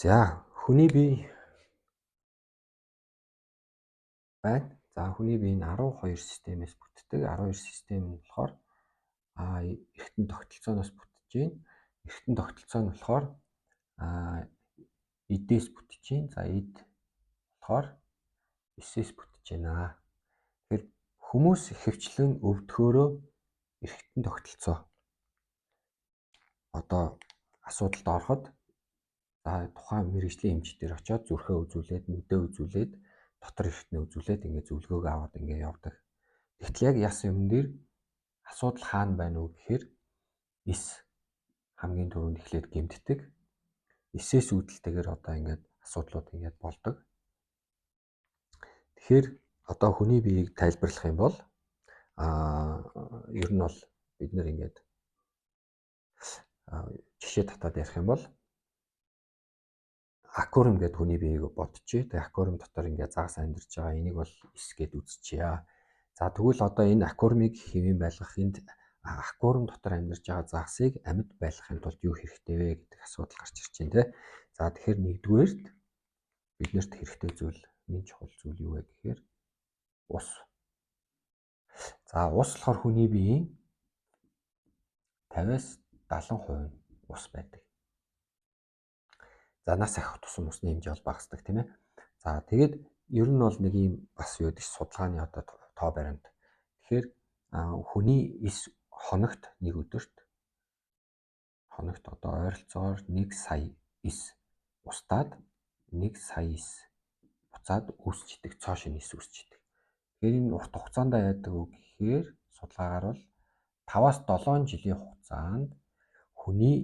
За, хүний бие байна. За, хүний бие нь 12 системээс бүтдэг. 12 систем нь болохоор эргэтэн тогтолцооноос бүтэж байна. Эргэтэн тогтолцоо нь болохоор эдээс бүтэж байна. За, эд болохоор эсээс бүтэж байна. Тэгэхээр хүмүүс ихэвчлэн өвдөхөөрөө эргэтэн тогтолцоо одоо асуудалд ороход за тухайн мэргэжлийн эмч дээр очиод зүрхээ үзүүлээд, нүдээ үзүүлээд, дотор эргэтнээ үзүүлээд ингээд зөвлөгөөгөө аваад ингээд явдаг. Тэгтэл яг яс юм дээр асуудал хаана байна уу гэхээр эс хамгийн түрүүнд эхлээд гэмтдэг. Эсээс үүдэлтэйгээр одоо ингээд асуудлууд ингээд болдог. Тэгэхээр одоо хүний биеийг тайлбарлах юм бол ер нь бол бид нэр ингээд жишээ татаад ярих юм бол аквариум гэдэг хүний биеийг бодчихъя. Тэгээ аквариум дотор ингээд загас амьдарч байгаа. Энийг бол эс гэд үзчихье. За, тэгвэл одоо энэ аквариумыг хэвийн байлгах, энд аквариум дотор амьдарч байгаа загасыг амьд байлгахын тулд юу хэрэгтэй вэ гэдэг асуудал гарч ирж байна, тэ. За, тэгэхээр нэгдүгээрт биднэрт хэрэгтэй зүйл, нэг чухал зүйл юу вэ гэхээр ус. За, ус болохоор хүний биеийн 50-аас 70% ус байдаг. За, нас ахих тусам усны хэмжээ бол багасдаг, тийм ээ. За, тэгээд ер нь бол нэг юм бас юу гэдэг судалгааны одоо тоо баримт. Тэгэхээр хүний эс хоногт, нэг өдөрт хоногт одоо ойролцоогоор 1 сая эс устаад, 1 сая эс буцаад үүсчдэг, цоо шинэ эс үүсчдэг. Тэгэхээр энэ урт хугацаанд яадаг вэ гэхээр судалгаагаар бол 5-аас 7 жилийн хугацаанд хүний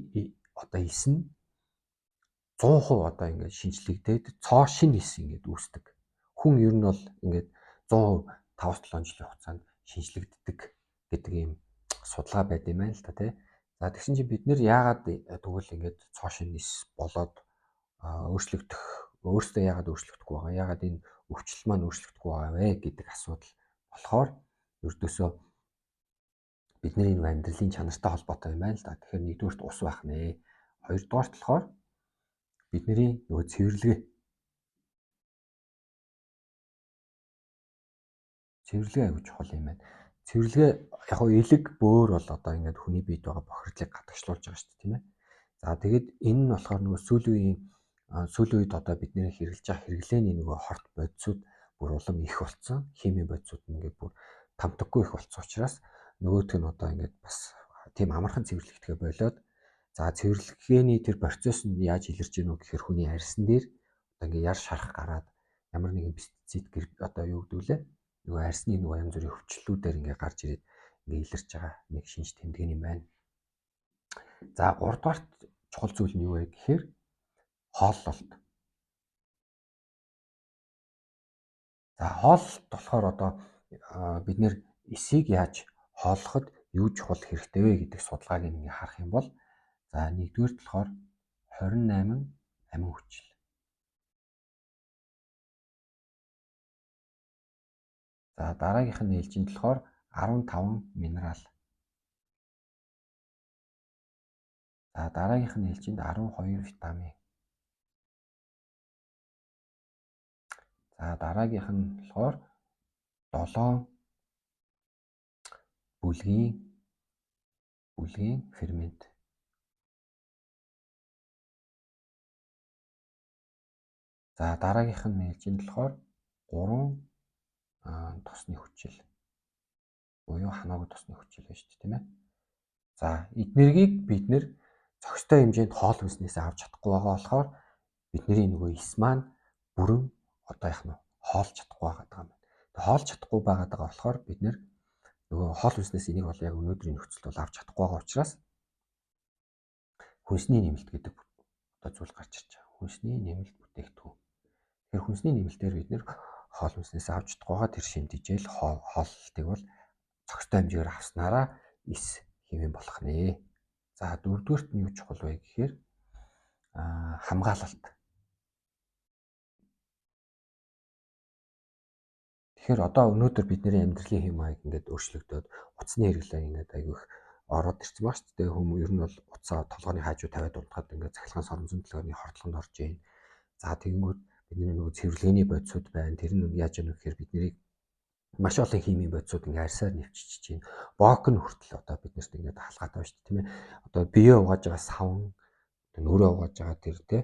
одоо эс нь 100% одоо ингээд шинжлэгдээд цоо шинэ эс ингээд үүсдэг. Хүн ер нь бол ингээд 100% 5-7 жилийн хугацаанд шинжлэгддэг гэдэг ийм судалгаа байд юм байна л та, тий. За, тэгсэн чинь бид нэр яагаад тэгвэл ингээд цоо шинэ эс болоод өөрчлөгдөх, өөрөөсөө яагаад өөрчлөгдөхгүй байгаа, яагаад энэ өвчлөл маань өөрчлөгдөхгүй байгаа вэ гэдэг асуудал болохоор ердөөсөө бидний нэг амьдралын чанартай холбоотой юм байна л да. Тэгэхээр нэгдүгээрт ус байх нэ. Хоёрдугаарт болохоор бидний нөгөө цэвэрлэгээ. Цэвэрлэгээ аягүй чухал юм байна. Цэвэрлэгээ яг хоо элэг бөөр бол одоо ингээд хүний биед байгаа бохирдлыг гадагшлуулж байгаа шүү дээ, тийм ээ. За, тэгээд энэ нь болохоор нөгөө сүүлийн үед одоо бидний хэрэглэж байгаа хэрэглээний нөгөө хорт бодисууд бүр улам их болцсон. Химийн бодисууд нь ингээд бүр тамтаггүй их болцсон учраас нөгөөх нь одоо ингээд бас тийм амархан цэвэрлэгдэхэ болоод, за, цэвэрлэгээний тэр процесс нь яаж илэрч ийнө вэ гэхээр хүний арьсан дээр одоо ингээд яр шарах гараад, ямар нэгэн пестицид, одоо юу гэдэг вүлээ, нөгөө арьсны нөгөө янз бүрийн өвчлөлүүдээр ингээд гарч ирээд ингээд илэрч байгаа нэг шинж тэмдэг юм байна. За, гуравдугаарт чухал зүйл нь юу вэ гэхээр хооллолт. За, хооллолт болохоор одоо бид нэр эсийг яаж хооллоход юу чухал хэрэгтэй вэ гэдэг судалгааг ингээ харах юм бол, за, нэгдүгээрт болохоор 28 амин хүчил. За, дараагийнх нь ээлжинд болохоор 15 минерал. За, дараагийнх нь ээлжинд 12 витамин. За, дараагийнх нь болохоор 7 бүлгийн фермент. За, дараагийнх нь ээлжинд болохоор 3 тосны хүчил буюу ханаагүй тосны хүчил байна шүү дээ, тийм ээ. За, эднэргийг бид нэр зохистой хэмжээнд хоол хүнснээс авч чадахгүй байгаа болохоор бидний нөгөө эс маань бүрэн одоо яах нь хоолж чадахгүй байгаа юм байна. Тэгээ хоолж чадахгүй байгаа болохоор бид нэр нөгөө хоол хүнснээс энийг бол яг өнөөдрийн нөхцөлд бол авч чадахгүй байгаа учраас хүнсний нэмэлт гэдэг одоо зүйл гарч ирж байгаа. Хүнсний нэмэлт бүтээгдэхүүн. Тэгэхээр хүнсний нэмэлтээр бид нэр хоол хүнснээс авч чадахгүй байгаа тэр шимтижэл хооллолтыг бол зохистой хэмжээгээр авснараа эс хэмээн болох нэ. За, дөрөвдүгээрт нь юу чухал вэ гэхээр хамгаалалт. Тэгэхээр одоо өнөөдөр бидний амьдралын хэм маяг ингээд өөрчлөгдөөд утасны хэрэглээ ингээд айгүй их ороод ирсэн байна шүү дээ. Хүмүүс ер нь бол утас утсаа толгойн хажуу тавиад унтахад ингээд цахилгаан соронзон төлөөний хордлогонд орж ийн. За тэгэнгүүт бидний нөгөө цэвэрлэгээний бодисууд байна. Тэр нь яаж яах вэ гэхээр бид нарыг маш олон химийн бодисууд ингээ арьсаар нэвччихэж байна. Бок нь хүртэл одоо биднэрт ингээд халгаатай байна шүү дээ, тийм ээ. Одоо биеэ угааж байгаа савн, нүрээ угааж байгаа тэр те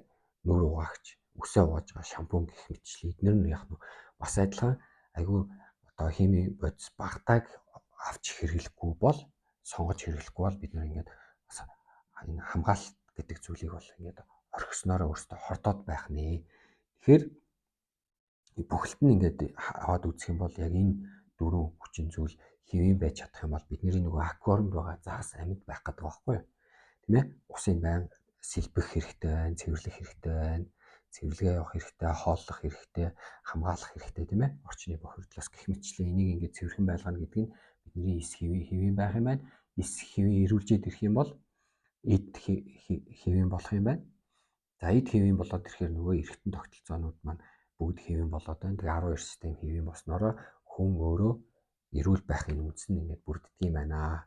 нүр угаагч, үсээ угааж байгаа шампунь гэх мэтчлээ эднэр нь яг нь бас адилхан айгүй одоо химийн бодис багтааг авч хэрэглэхгүй бол, сонгож хэрэглэхгүй бол бид нар ингээд бас энэ хамгаалалт гэдэг зүйлийг бол ингээд орхиснороо өөрсдөө хордоод байх нэ. Тэгэхээр бүхэлд нь ингээд аваад үзэх юм бол яг энэ дөрвөн хүчин зүйл хэвийн байж чадах юм бол бидний нөгөө аквариумд байгаа загас амьд байх гэдэг байхгүй юу? Тийм ээ? Усын байн сэлбэх хэрэгтэй байна, цэвэрлэх хэрэгтэй байна, цэвэрлэгээ явах хэрэгтэй, хооллох хэрэгтэй, хамгаалах хэрэгтэй, тийм ээ? Орчны бохирдлоос гэх мэтчлээ энийг ингээд цэвэрхэн байлгана гэдэг нь бидний эс хэвийн хэвийн байх юм байна. Эс хэвийн эрүүлжээд ирэх юм бол эд хэвийн болох юм байна. За эд хэвийн болоод ирэхээр нөгөө эргэтэн тогтолцоонууд маань бүгд хэвийн болоод байна. Тэгээ 12 систем хэвийн болсноороо хүн өөрөө эрүүл байхын үндс нь ингээд бүрддэг юм байна.